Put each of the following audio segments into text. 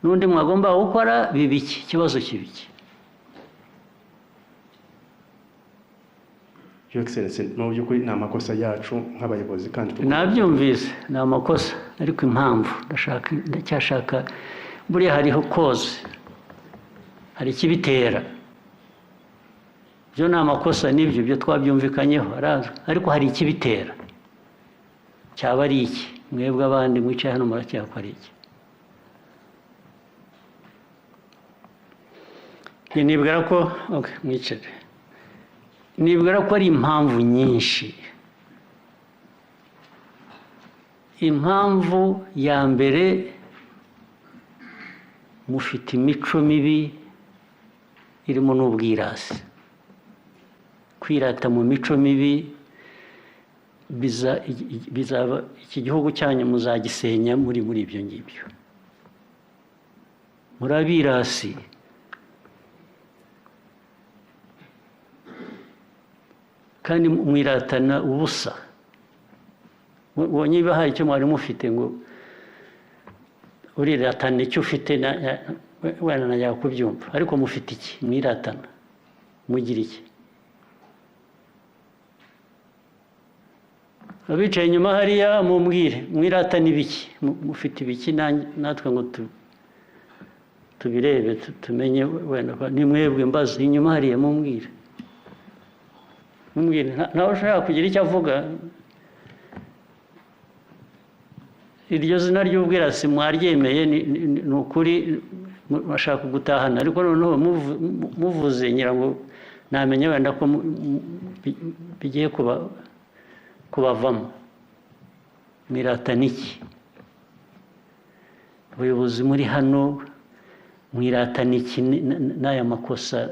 N'undi mwagomba gukora biba iki? Ikibazo kiba iki? Your Excellency, mu by'ukuri ni amakosa yacu nk'abayobozi kandi tugomba- Nabyumvise, ni amakosa, ariko impamvu ndashaka, ndacyashaka. Buriya hariho cause, hari ikibitera. Byo ni amakosa, nibyo, byo twabyumvikanyeho, arazwi, ariko hari ikibitera. Cyaba ari iki? Mwebwe abandi mwicaye hano muracyakora iki? Njye nibwira ko, okay, mwicare. Nibwira ko ari impamvu nyinshi. Impamvu ya mbere, mufite imico mibi irimo n'ubwirasi. Kwirata mu mico mibi bizaba iki gihugu cyanyu muzagisenya muri ibyo ngibyo. Murabirasi. Kandi mwiratana ubusa. Ubonye niba hari icyo mwari mufite ngo uriratana icyo ufite, wenda najya kubyumva, ariko mufite iki mwiratana? Mugira iki? Abicaye inyuma hariya, mumbwire, mwiratana ibiki? Mufite ibiki natwe ngo tubirebe, tumenye wenda ni mwebwe mbaza inyuma hariya? Mumbwire, mumbwire. Ntawe ushaka kugira icyo avuga. Iryo zina ry'ubwirasi mwaryemeye, ni ukuri bashaka gutahana, ariko noneho muvuze ngira ngo namenye wenda ko bigiye kubavamo. Mwiratana iki? Abayobozi muri hano, mwiratana iki n'aya makosa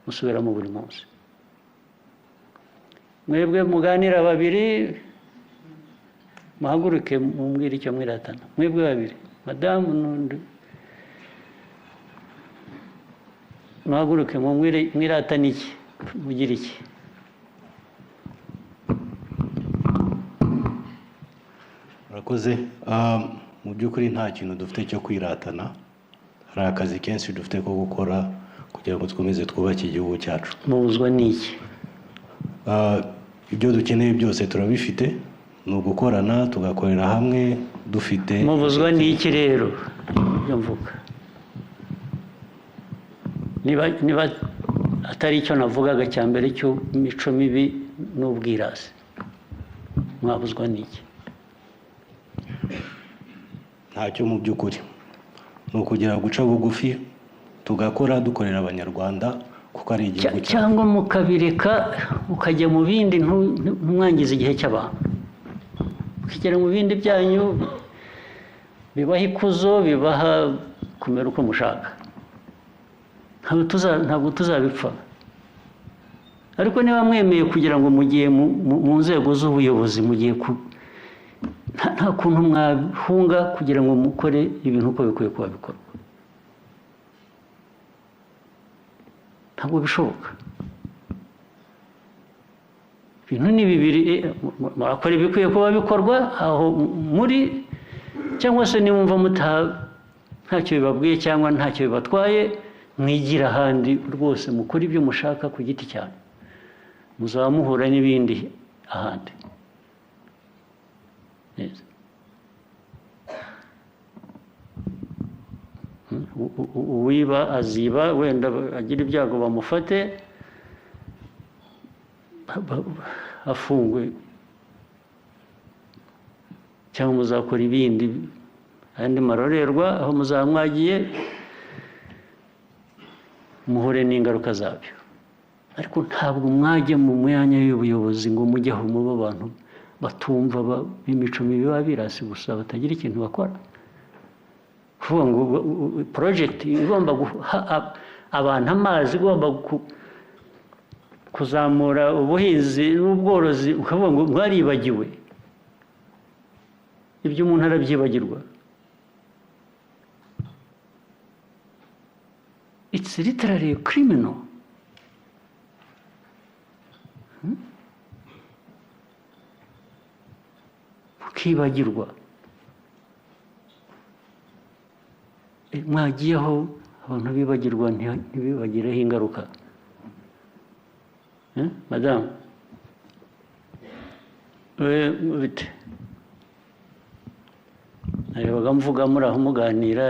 musubiramo buri munsi? Mwebwe muganira babiri, muhaguruke mumbwire icyo mwiratana. Mwebwe babiri, madamu n'undi, muhaguruke mumbwire, mwiratana iki? Mugira iki? Murakoze. Mu by'ukuri nta kintu dufite cyo kwiratana. Hari akazi kenshi dufite ko gukora kugira ngo dukomeze twubake igihugu cyacu. Mubuzwa n'iki? Ibyo dukeneye byose turabifite, ni ugukorana, tugakorera hamwe dufite. Mubuzwa n'iki rero? Ibyo mvuga, niba atari icyo navugaga cya mbere cy'imico mibi n'ubwirasi, mwabuzwa n'iki? Ntacyo mu by'ukuri, ni ukugira guca bugufi, tugakora dukorera Abanyarwanda kuko ari igihugu cyacu. Cyangwa mukabireka, mukajya mu bindi, ntimwangize igihe cy'abantu, mukigera mu bindi byanyu bibaha ikuzo, bibaha kumera uko mushaka. Ntabwo tuzabipfa. Ariko niba mwemeye kugira ngo mugiye mu nzego z'ubuyobozi, mugiye ku nta kuntu mwahunga kugira ngo mukore ibintu uko bikwiye kuba bikorwa. Ntabwo bishoboka. Ibintu ni bibiri: murakora ibikwiye kuba bikorwa aho muri, cyangwa se nimwumva ntacyo bibabwiye cyangwa ntacyo bibatwaye, mwigira ahandi rwose, mukore ibyo mushaka ku giti cyanyu, muzaba muhura n'ibindi ahandi. Yes. Uwiba aziba, wenda agira ibyago bamufate, afungwe, cyangwa muzakora ibindi, andi marorerwa aho muzaba mwagiye, muhure n'ingaruka zabyo. Ariko ntabwo mwajya mu myanya y'ubuyobozi ngo mujye aho muba abantu batumva, b'imico mibi, b'abirasi gusa, batagira ikintu bakora. Kuvuga ngo project igomba guha abantu amazi, igomba kuzamura ubuhinzi n'ubworozi, ukavuga ngo mwaribagiwe. Ibyo umuntu arabyibagirwa? It's literally a criminal. Ukibagirwa. Mwagiyeho abantu bibagirwa, ntibibagireho ingaruka. Madamu, bite? Narebaga mvuga muri aho muganira,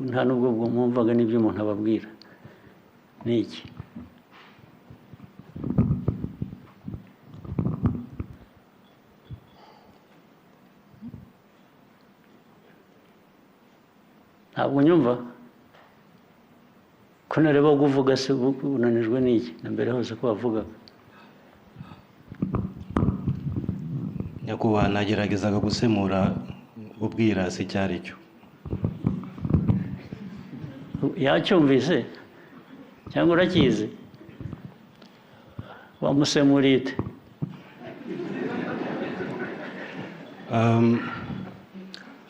nta nubwo mwumvaga n'ibyo umuntu ababwira. Ni iki? Ntabwo unyumva? Ko nareba uvuga se unanijwe n'iki? Na mbere hose ko wavugaga. Nyakubahwa, nageragezaga gusemura ubwirasi icyo ari cyo. Yacyumvise cyangwa urakizi? Wamusemuriye ute?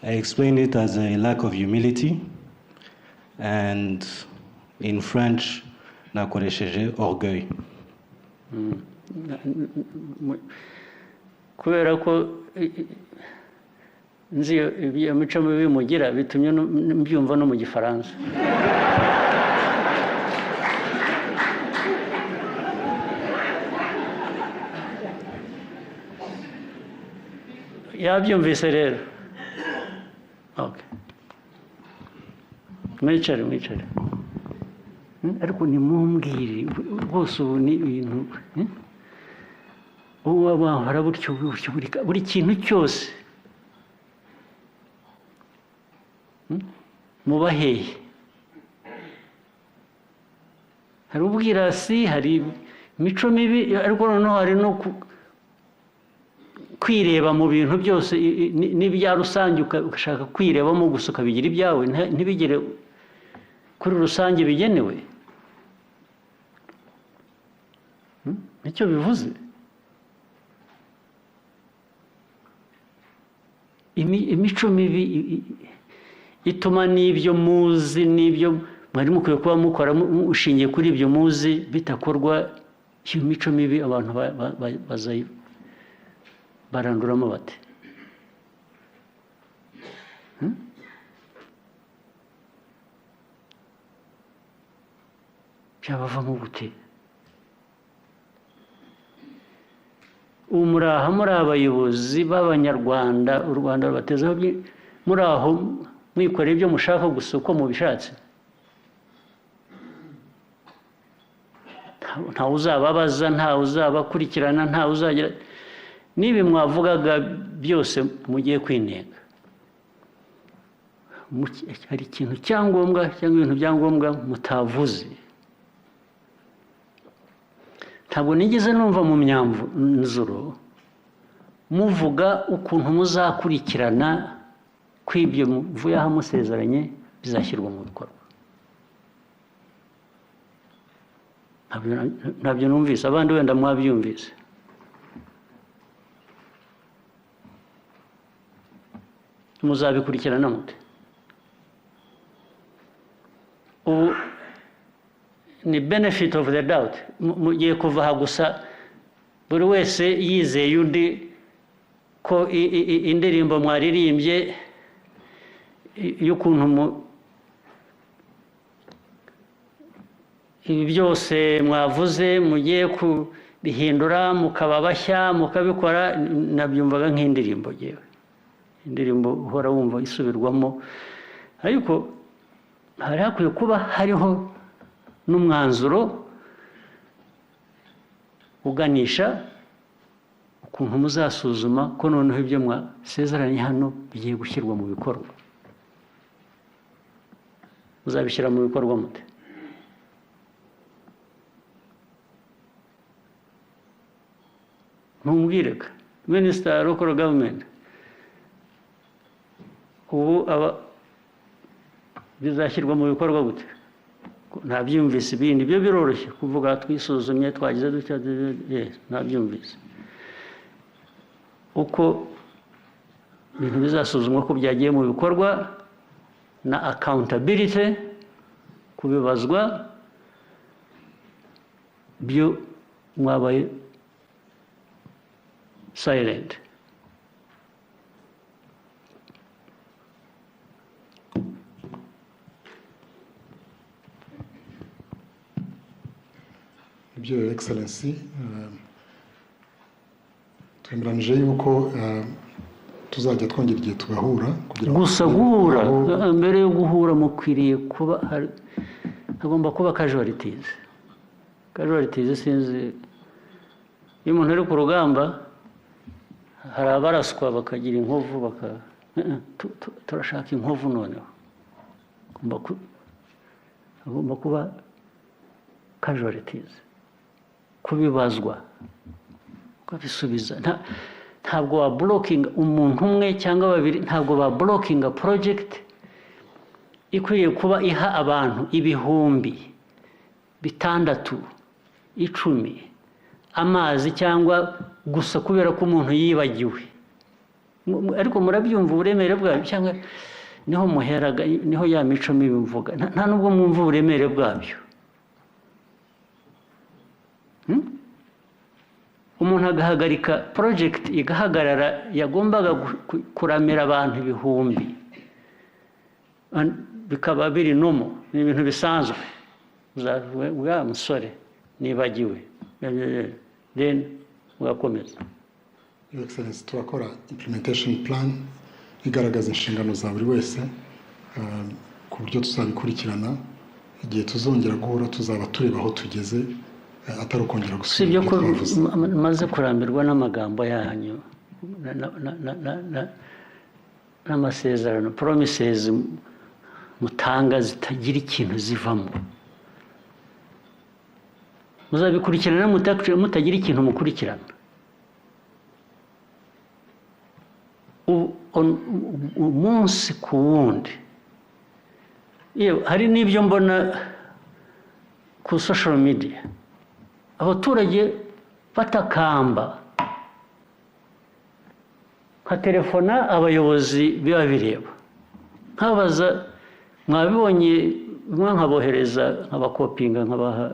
I explained it as a lack of humility, and in French nakoresheje orgueil. Kubera ko nzi iyo mico mibi mugira, bitumye mbyumva no mu Gifaransa. Yabyumvise rero. Okay. Mwicare, mwicare. Ariko nimumbwire rwose, ubu ni ibintu ubu wahora gutyo gutyo buri kintu cyose. Muba hehe? Hari ubwirasi, hari imico mibi, ariko noneho hari no kwireba mu bintu byose n'ibya rusange, ugashaka kwirebamo gusa ukabigira ibyawe, ntibigere kuri rusange bigenewe. Nicyo bivuze. Imico mibi ituma n'ibyo muzi, n'ibyo mwari mukwiye kuba mukora ushingiye kuri ibyo muzi bitakorwa. Iyo mico mibi abantu baranduramo bate? Byabavamo gute? Ubu muraha muri abayobozi b'Abanyarwanda, u Rwanda rubatezeho, muri aho mwikorera ibyo mushaka gusa uko mubishatse, ntawe uzababaza, ntawe uzabakurikirana, ntawe uzagira. N'ibi mwavugaga byose mugiye kwinenga, hari ikintu cyangombwa cyangwa ibintu byangombwa mutavuze. Ntabwo nigeze numva mu myanzuro muvuga ukuntu muzakurikirana kw'ibyo muvuye aho musezeranye bizashyirwa mu bikorwa. Ntabyo numvise, abandi wenda mwabyumvise. Muzabikurikirana mute? Ubu ni benefit of the doubt, mugiye kuva aha gusa buri wese yizeye undi ko indirimbo mwaririmbye y'ukuntu ibi byose mwavuze mugiye kubihindura mukaba bashya mukabikora, nabyumvaga nk'indirimbo yewe, indirimbo uhora wumva isubirwamo. Ariko hari hakwiye kuba hariho n'umwanzuro uganisha ukuntu muzasuzuma ko noneho ibyo mwasezeranye hano bigiye gushyirwa mu bikorwa. Muzabishyira mu bikorwa mute? Ntumbwireka Minister Local Government, ubu aba bizashyirwa mu bikorwa gute? Ntabyumvise. Ibindi byo biroroshye kuvuga twisuzumye twagize dutya, ntabyumvise uko ibintu bizasuzumwa ko byagiye mu bikorwa na accountability, kubibazwa byo mwabaye silent. Ibyo, Your Excellency, twemeranije yuko tuzajya twongera igihe tugahura kugira ngo Gusa turebe guhura, aho mbere yo guhura mukwiriye kuba hagomba kuba casualties. Casualties, sinzi, iyo umuntu ari ku rugamba hari abaraswa bakagira inkovu, baka turashaka inkovu. Noneho hagomba kuba casualties, kubibazwa, ukabisubiza. Ntabwo wa blockinga umuntu umwe cyangwa babiri, ntabwo ba blockinga project ikwiriye kuba iha abantu 6000, 10 amazi, cyangwa gusa kubera ko umuntu yibagiwe. Ariko murabyumva uburemere bwabyo, cyangwa niho muheraga, niho ya mico mibi mvuga? Nta nubwo mwumva uburemere bwabyo. Umuntu agahagarika project, igahagarara, yagombaga kuramira abantu ibihumbi, bikaba biri normal, ni ibintu bisanzwe. Uzavuga wa musore nibagiwe, then ugakomeza. Your Excellency, turakora implementation plan igaragaza inshingano za buri wese, ku buryo tuzabikurikirana. Igihe tuzongera guhura tuzaba tureba aho tugeze, atari ukongera Si gusubira ibyo ibyo ko twavuze. Maze kurambirwa n'amagambo yanyu n'amasezerano, promises mutanga zitagira ikintu zivamo. Muzabikurikirana mutagira ikintu mukurikirana. Umunsi ku wundi. Yewe, hari n'ibyo mbona ku social media, abaturage batakamba, nka telefona abayobozi biba bireba, nkabaza: "Mwabibonye?" Bimwe nkabohereza, nkabakopinga, nkabaha,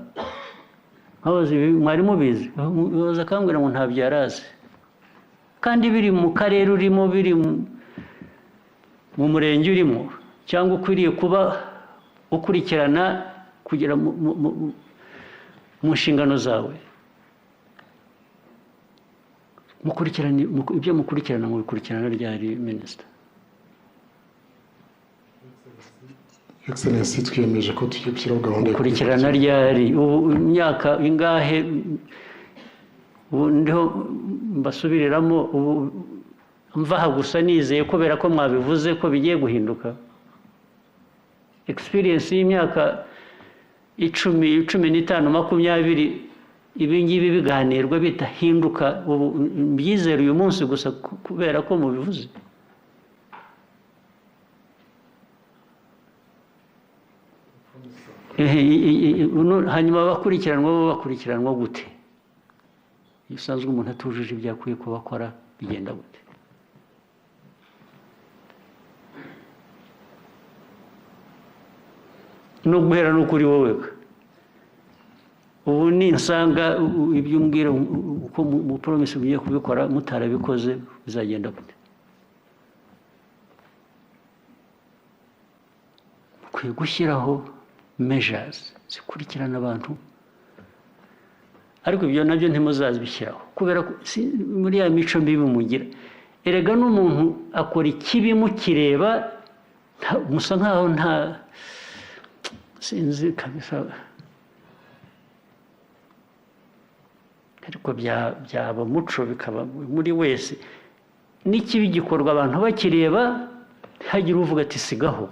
nkabaza: "Ibi mwari mubizi?" Umuyobozi akambwira ngo ntabyo yari azi, kandi biri mu karere urimo, biri mu murenge urimo, cyangwa ukwiriye kuba ukurikirana kugera mu nshingano zawe. Mukurikirana ibyo mukurikirana, mubikurikirana ryari, minisita? Excellency, twiyemeje ko tugiye gushyiraho gahunda yo Gukurikirana ryari? Ubu imyaka ingahe ubu ndiho mbasubiriramo? Ubu mvaha gusa nizeye, kubera ko mwabivuze, ko bigiye guhinduka. Experience y'imyaka 10, 15, 20, ibi ngibi biganirwa bidahinduka, ubu mbyizere uyu munsi gusa kubera ko mubivuze? Ehe, hanyuma abakurikiranwa bo bakurikiranwa gute? Iyo usanzwe umuntu atujuje ibyo akwiye kuba akora, bigenda gute? No guhera no kuri wowe, ubu ninsanga ibyo umbwira uko mu promise mugiye kubikora mutarabikoze, bizagenda gute? Mukwiye gushyiraho measures zikurikirana abantu, ariko ibyo nabyo ntimuzabishyiraho kubera ko muri ya mico mibi mugira. Erega n'umuntu akora ikibi mukireba, musa nkaho nta, sinzi kabisa, ariko byaba umuco, bikaba muri wese. N'ikibi gikorwa abantu bakireba, ntihagire uvuga ati: "Sigaho."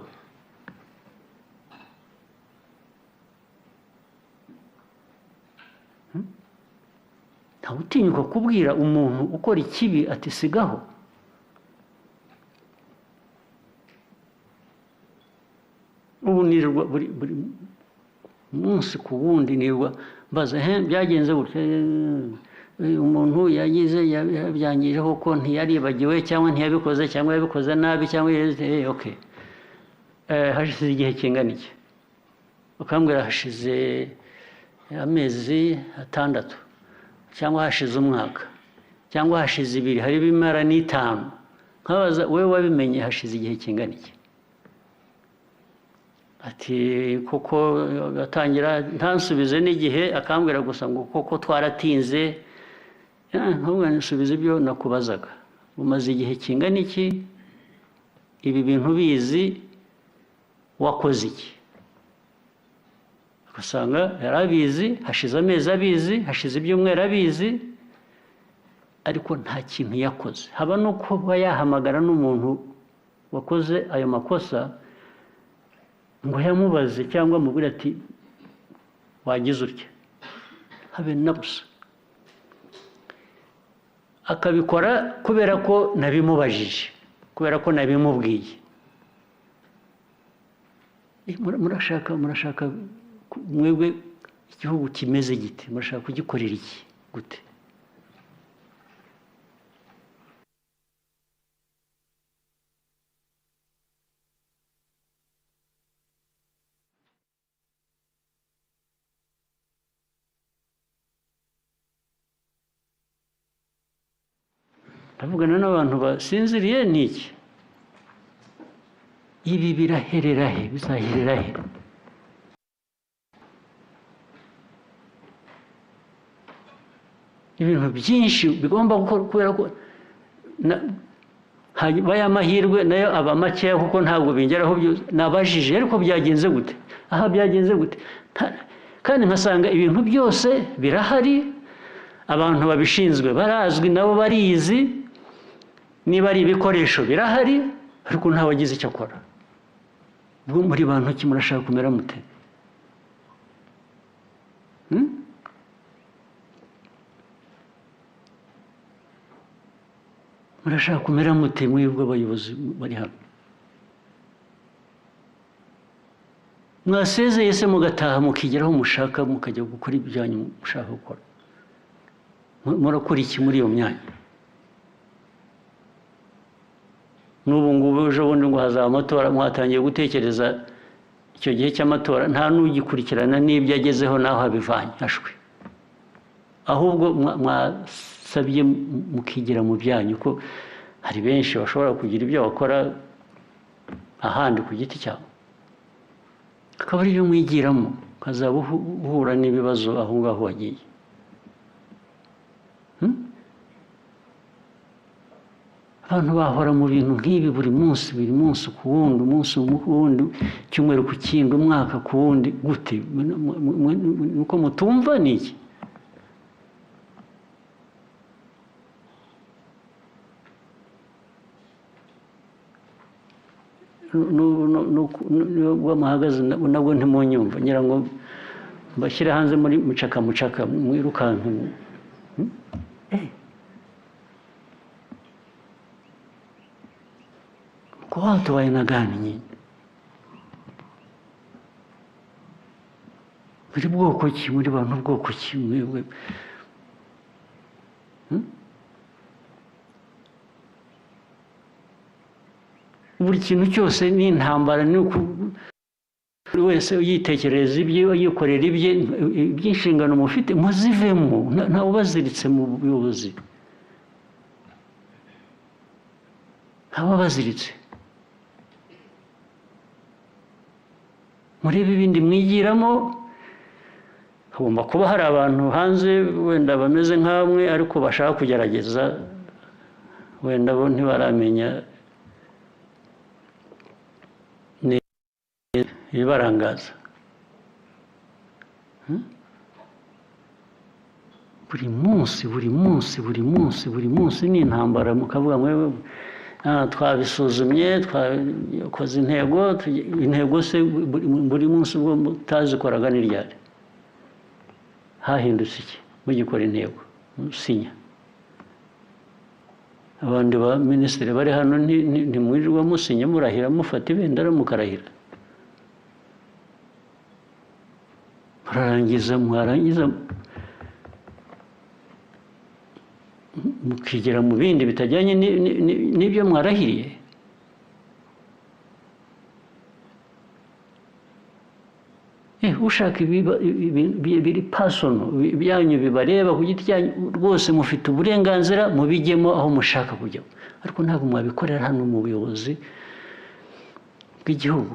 Ntawe utinyuka kubwira umuntu ukora ikibi ati: "Sigaho." Ubu nirirwa buri munsi ku wundi nirirwa mbaza: "He, byagenze gutya, umuntu yagize yabyangije koko, ntiyaribagiwe cyangwa ntiyabikoze cyangwa yabikoze nabi cyangwa yagize, okay, hashize igihe kingana iki?" Ukambwira hashize amezi 6, cyangwa hashize umwaka, cyangwa hashize 2, hari ibimara n'itanu. Nkabaza: "Wowe wabimenye hashize igihe kingana iki?" Ati kuko atangira ntansubize n'igihe, akambwira gusa ngo koko twaratinze. Ntabwo nsubiza ibyo nakubazaga, umaze igihe kingana iki ibi bintu bizi, wakoze iki? Ugasanga yarabizi, hashize amezi abizi, hashize ibyumweru abizi, ariko nta kintu yakoze. Haba no kuba yahamagara n'umuntu wakoze ayo makosa ngo yamubaze cyangwa amubwire ati wagize utya, habe na busa. Akabikora kubera ko nabimubajije, kubera ko nabimubwiye. Murashaka mwebwe igihugu kimeze gite? Murashaka kugikorera iki gute? Ndavugana n'abantu basinziriye ni iki? Ibi biraherera he? Bizaherera he? Ibintu byinshi bigomba gukora kubera ko hanyuma y'amahirwe nayo aba makeya, kuko ntabwo bingeraho nabajije ariko byagenze gute, aha byagenze gute, kandi nkasanga ibintu byose birahari, abantu babishinzwe barazwi, nabo barizi, niba ari ibikoresho birahari, ariko ntawe wagize icyo akora. Ubwo muri bantu ki murashaka kumera mute? Murashaka kumera mute mwebwe abayobozi bari hano? Mwasezeye se mugataha mukigeraho mushaka, mukajya gukora ibyanyu mushaka gukora? Murakora iki muri iyo myanya? N'ubu ngubu ejo bundi ngo hazaba amatora, mwatangiye gutekereza icyo gihe cy'amatora, nta n'ugikurikirana n'ibyo agezeho n'aho abivanye ashwe. Ahubwo mwasabye mukigira mu byanyu, ko hari benshi bashobora kugira ibyo bakora ahandi ku giti cyabo, akaba ari byo mwigiramo, ukazaba uhura n'ibibazo aho ngaho wagiye. Abantu bahora mu bintu nk'ibi buri munsi, buri munsi ku wundi, umunsi ku wundi, icyumweru ku kindi, umwaka ku wundi, gute? Nuko mutumva ni iki? Nubwo muhagaze nabwo ntimunyumva, ngira ngo mbashyire hanze muri mucaka mucaka mwirukanke. Kwa watu wa aina gani nyinyi? Muri bwoko ki? Muri bantu bwoko ki mwebwe? Buri kintu cyose ni intambara, ni buri wese yitekerereza ibye, yikorera ibye, iby'inshingano mufite muzivemo, ntawe ubaziritse mu buyobozi, ntawe ubaziritse. Murebe ibindi mwigiramo. Hagomba kuba hari abantu hanze wenda bameze nk'amwe ariko bashaka kugerageza, wenda bo ntibaramenya ibibarangaza. Buri munsi buri munsi buri munsi buri munsi ni intambara, mukavuga mwewe twabisuzumye, twakoze intego, intego se buri munsi ubwo mutazikoraga ni ryari? Hahindutse iki mugikora intego musinya? Abandi ba minisitiri bari hano ntimwirirwa musinya, murahira, mufata ibendera mukarahira, murarangiza mwarangiza mukigira mu bindi bitajyanye n'ibyo mwarahiriye. Ushaka biri personal byanyu bibareba ku giti cyanyu, rwose mufite uburenganzira mubijyemo aho mushaka kujya, ariko ntabwo mwabikorera hano mu buyobozi bw'igihugu.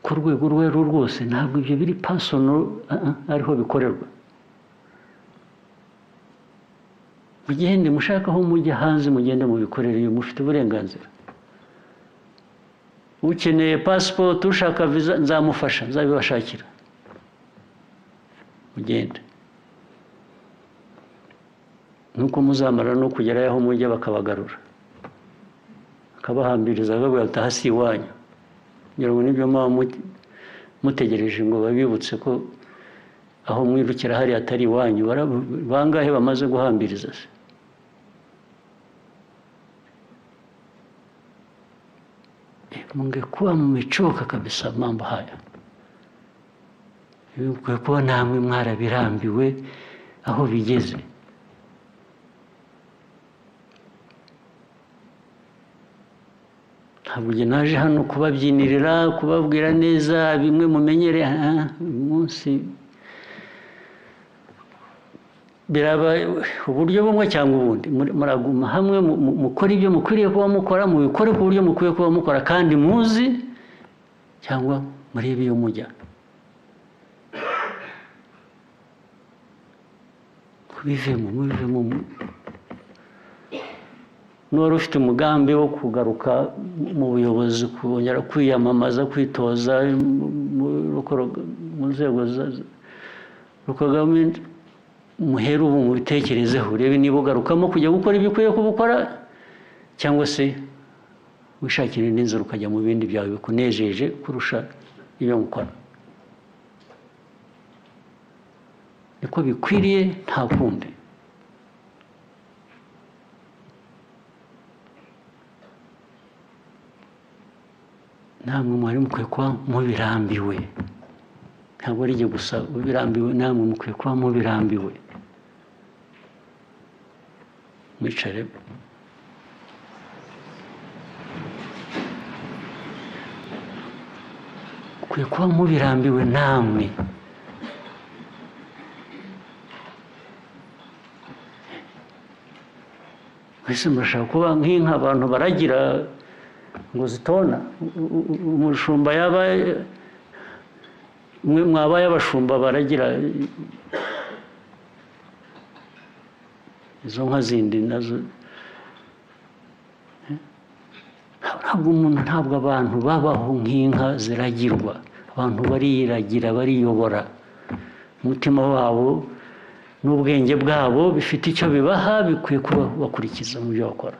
Ku rwego urwo ari rwo rwose, ntabwo ibyo biri personal ariho bikorerwa. Mugende mushaka aho mujya hanze, mugende mubikorere iyo mufite uburenganzira. Ukeneye pasipoti, ushaka viza, nzamufasha, nzabibashakira, mugende. Nuko muzamara no kugerayo aho mujya, bakabagarura, bakabahambiriza, bakababwira bati: "Aha si iwanyu." Ngira ngo nibyo muba mutegereje, ngo babibutse ko aho mwirukira hariya atari iwanyu. Bangahe bamaze guhambiriza se? Mungekuwa mmechoka kabisa mambo haya. Mukwiye kuba namwe mwarabirambiwe aho bigeze. Ntabwo njye naje hano kubabyinirira, kubabwira neza bimwe mumenyere. Uyu munsi biraba uburyo bumwe cyangwa ubundi. Muraguma hamwe, mukora ibyo mukwiriye kuba mukora, mubikore ku buryo mukwiye kuba mukora kandi muzi, cyangwa murebe iyo mujya. Mubivemo, mubivemo. N'uwari ufite umugambi wo kugaruka mu buyobozi, kongera kwiyamamaza, kwitoza mu nzego za local government, muhere ubu mubitekerezeho, urebe niba ugarukamo kujya gukora ibyo ukwiye kubukora, cyangwa se wishakira indi nzira ukajya mu bindi byawe bikunejeje kurusha ibyo mukora. Niko bikwiriye, nta kundi. Namwe mwari mukwiye kuba mubirambiwe, ntabwo ari njye gusa ubirambiwe, namwe mukwiye kuba mubirambiwe. Mwicare. Mukwiye kuba mubirambiwe namwe. Mbese murashaka kuba nk'inka abantu baragira ngo zitona? Umushumba yaba mwe mwabaye abashumba baragira izo nka zindi nazo. Ntabwo umuntu, ntabwo abantu babaho nk'inka ziragirwa. Abantu bariragira, bariyobora. Umutima wabo n'ubwenge bwabo bifite icyo bibaha, bikwiye kuba bakurikiza mu byo bakora.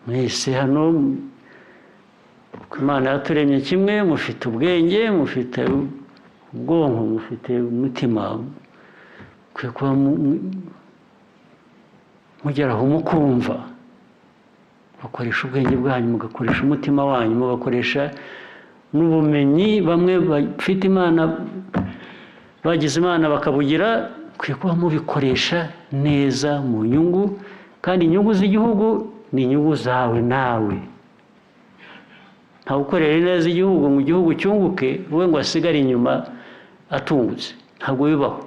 Mwese hano Imana yaturemye kimwe, mufite ubwenge, mufite ubwonko, mufite umutima, mukwiye kuba mugeraho mukumva, mugakoresha ubwenge bwanyu, mugakoresha umutima wanyu, mugakoresha n'ubumenyi. Bamwe bafite Imana, bagize Imana bakabugira, mukwiye kuba mubikoresha neza mu nyungu, kandi inyungu z'igihugu ni inyungu zawe nawe. Ntawe ukorera neza igihugu ngo igihugu cyunguke, we ngo asigare inyuma atungutse, ntabwo bibaho.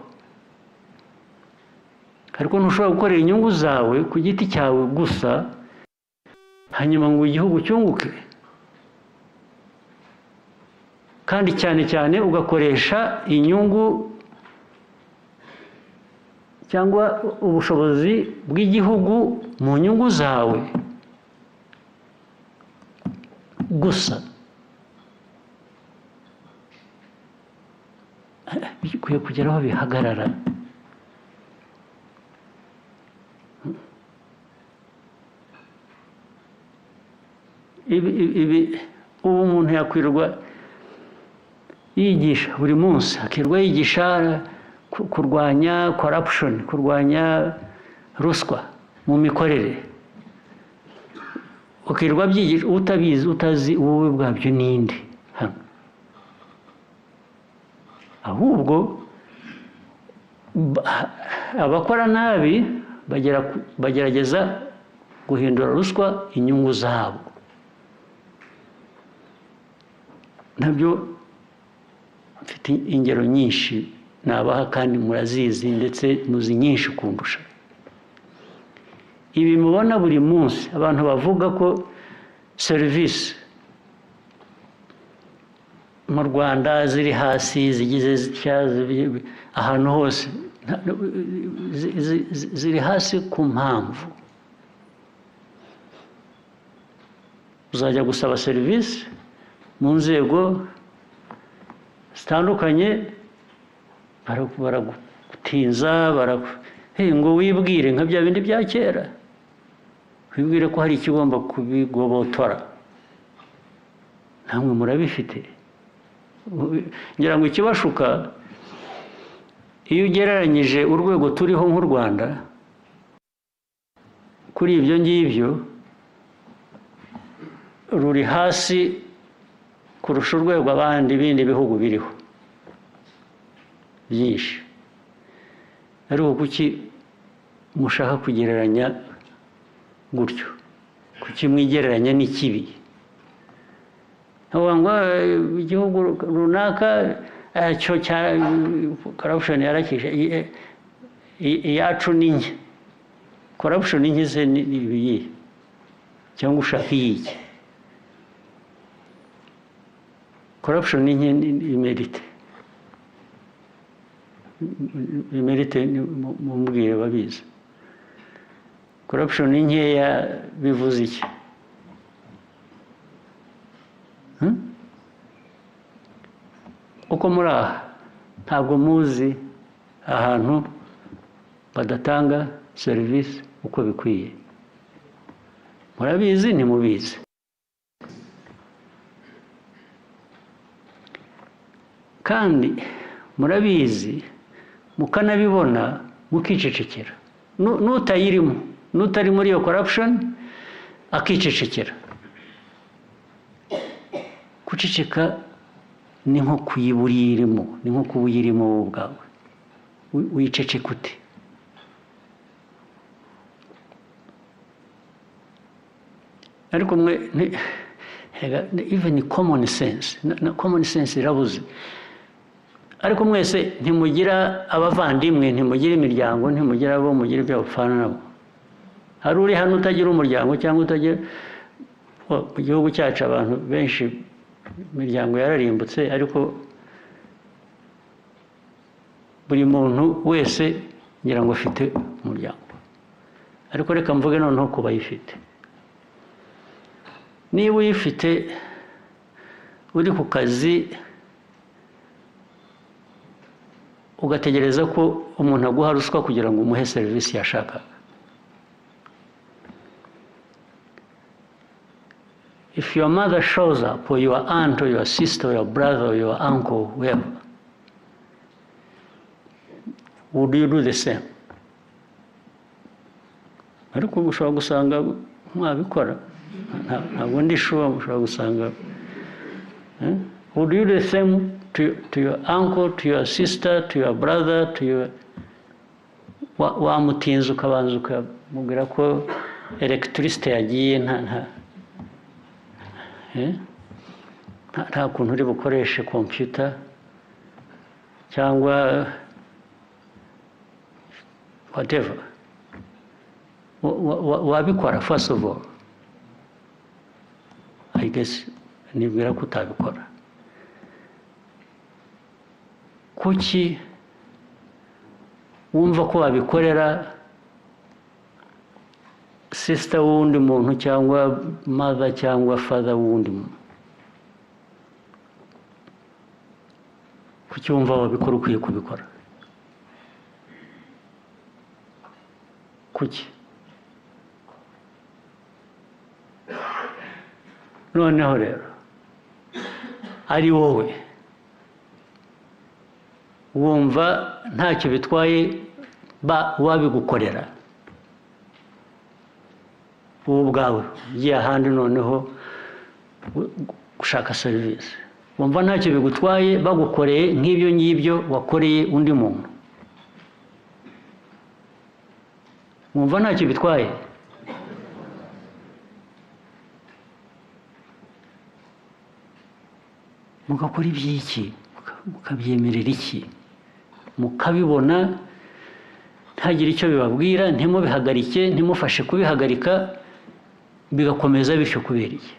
Ariko ntushobora gukorera inyungu zawe ku giti cyawe gusa, hanyuma ngo igihugu cyunguke, kandi cyane cyane ugakoresha inyungu cyangwa ubushobozi bw'igihugu mu nyungu zawe gusa. Bikwiye kugera aho bihagarara. Ibi ubu umuntu yakwirwa yigisha buri munsi, akirwa yigisha kurwanya corruption, kurwanya ruswa mu mikorere, ukirwa byigisha utabizi, utazi ububi bwabyo ninde hano. Ahubwo abakora nabi bagerageza guhindura ruswa inyungu zabo. Nabyo mfite ingero nyinshi nabaha kandi murazizi, ndetse muzi nyinshi kundusha. Ibi mubona buri munsi abantu bavuga ko serivisi Mu Rwanda ziri hasi, zigize zitya, ahantu hose ziri hasi ku mpamvu. Uzajya gusaba serivisi mu nzego zitandukanye, baragutinza, ngo wibwire nka bya bindi bya kera, wibwire ko hari ikigomba kubigobotora. Namwe murabifite. Ngira ngo ikibashuka, iyo ugereranyije urwego turiho nk'u Rwanda kuri ibyo ngibyo, ruri hasi kurusha urwego abandi bindi bihugu biriho byinshi. Ariko kuki mushaka kugereranya gutyo? Kuki mwigereranya n'ikibi? Ngo igihugu runaka cyo cya corruption yarakishe, iyacu ni nke. Corruption nke se ni ibiyihe? Cyangwa ushaka iyiki? Corruption ni nke imerite. Imerite mumbwire babizi. Corruption ni nkeya bivuze iki? Uko muri aha ntabwo muzi ahantu badatanga serivisi uko bikwiye. Murabizi, ntimubizi. Kandi murabizi mukanabibona mukicecekera. N'utayirimo, n'utari muri iyo corruption akicecekera. Guceceka ni nko kuyiburirimo, ni nko kubuyirimo wowe ubwawe. Wiceceka ute? Ariko mwe even common sense, na common sense irabuze. Ariko mwese ntimugira abavandimwe, ntimugira imiryango, ntimugira abo mugira ibyo bapfana nabo. Hari uri hano utagira umuryango cyangwa utagira? Mu gihugu cyacu abantu benshi imiryango yararimbutse, ariko buri muntu wese ngira ngo afite umuryango. Ariko reka mvuge noneho ku bayifite. Niba uyifite uri ku kazi ugategereza ko umuntu aguha ruswa kugira ngo umuhe serivisi yashakaga, if your mother shows up, or your aunt, or your sister, or your brother, or your uncle, whoever, would you do the same? Ariko ushobora gusanga mwabikora, ntabwo ndi sure, ushobora gusanga. Would you do the same to your uncle, to your sister, to your brother, to your wamutinza ukabanza ukamubwira ko electricity yagiye, nta kuntu uri bukoreshe computer cyangwa whatever. Wabikora? First of all, I guess nibwira ko utabikora. Kuki wumva ko wabikorera sister w'undi muntu cyangwa mother cyangwa father w'undi muntu? Kuki wumva wabikora ukwiye kubikora? Kuki? Noneho rero ari wowe wumva ntacyo bitwaye wabigukorera wowe ubwawe, ugiye ahandi noneho gushaka serivisi, wumva ntacyo bigutwaye bagukoreye nk'ibyo ngibyo wakoreye undi muntu, wumva ntacyo bitwaye? Mugakora iby'iki? Mukabyemerera iki? Mukabibona ntagire icyo bibabwira, ntimubihagarike, ntimufashe kubihagarika, bigakomeza bityo kubera iki?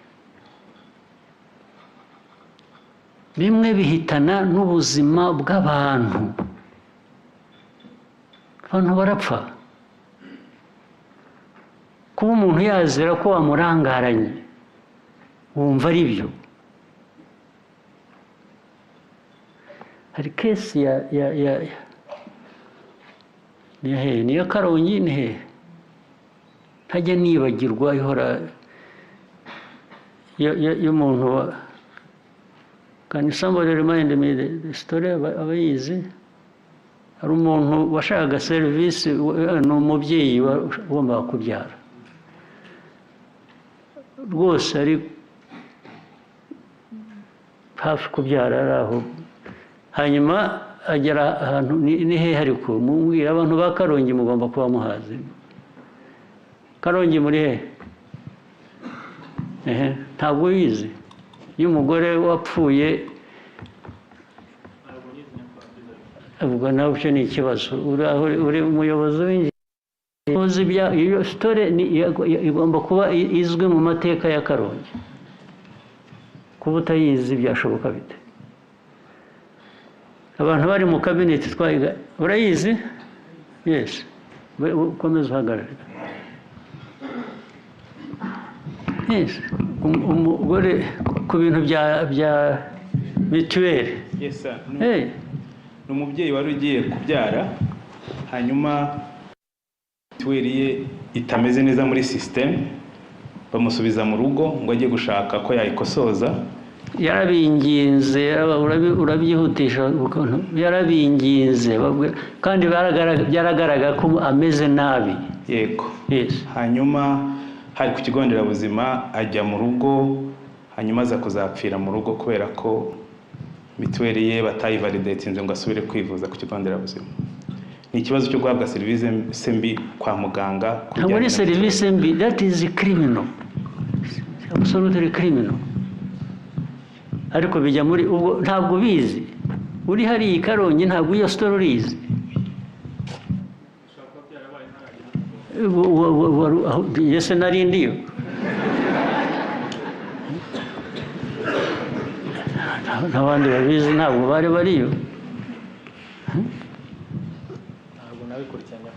Bimwe bihitana n'ubuzima bw'abantu, abantu barapfa. Kuba umuntu yazira ko wamurangaranye wumva ari byo. Hari case ya ni hehe? Niyo Karongi, ni hehe? Ntajya nibagirwa, ihora y'umuntu wa. Can somebody remind me the story? Abayizi. Hari umuntu washakaga serivisi, ni umubyeyi wagombaga kubyara rwose, ari hafi kubyara, ari aho. Hanyuma agera ahantu, ni hehe ariko mumbwira? Abantu ba Karongi mugomba kuba muhazi. Karongi muri hehe? Ehe, ntabwo uyizi iyo umugore wapfuye? Ubwo nawe icyo ni ikibazo. Uri umuyobozi w'ingenzi, iyo story igomba kuba izwi mu mateka ya Karongi. Kuba utayizi byashoboka bite? Abantu bari mu kabineti twayiga. Urayizi? Yes, ukomeze uhagarare. Yes, umugore ku bintu bya mituweli. Yes sir. Ni umubyeyi wari ugiye kubyara, hanyuma mituweli ye itameze neza muri sisiteme, bamusubiza mu rugo ngo ajye gushaka ko yayikosoza. Yarabinginze, urabyihutisha ukuntu yarabinginze, kandi byaragaragara ko ameze nabi. Yego. Hanyuma hari ku kigo nderabuzima, ajya mu rugo, hanyuma aza kuzapfira mu rugo kubera ko mituweli ye batayivalidatinze ngo asubire kwivuza ku kigo nderabuzima. Ni ikibazo cyo guhabwa serivisi mbi kwa muganga. Ntabwo ari serivisi mbi, that is criminal, absolutely criminal. Ariko bijya muri ubwo ntabwo ubizi, uri hariya i Karongi, ntabwo iyo story urizi. Ese nari ndiyo? N'abandi babizi ntabwo bari bariyo. Ntabwo nabikurikiranye.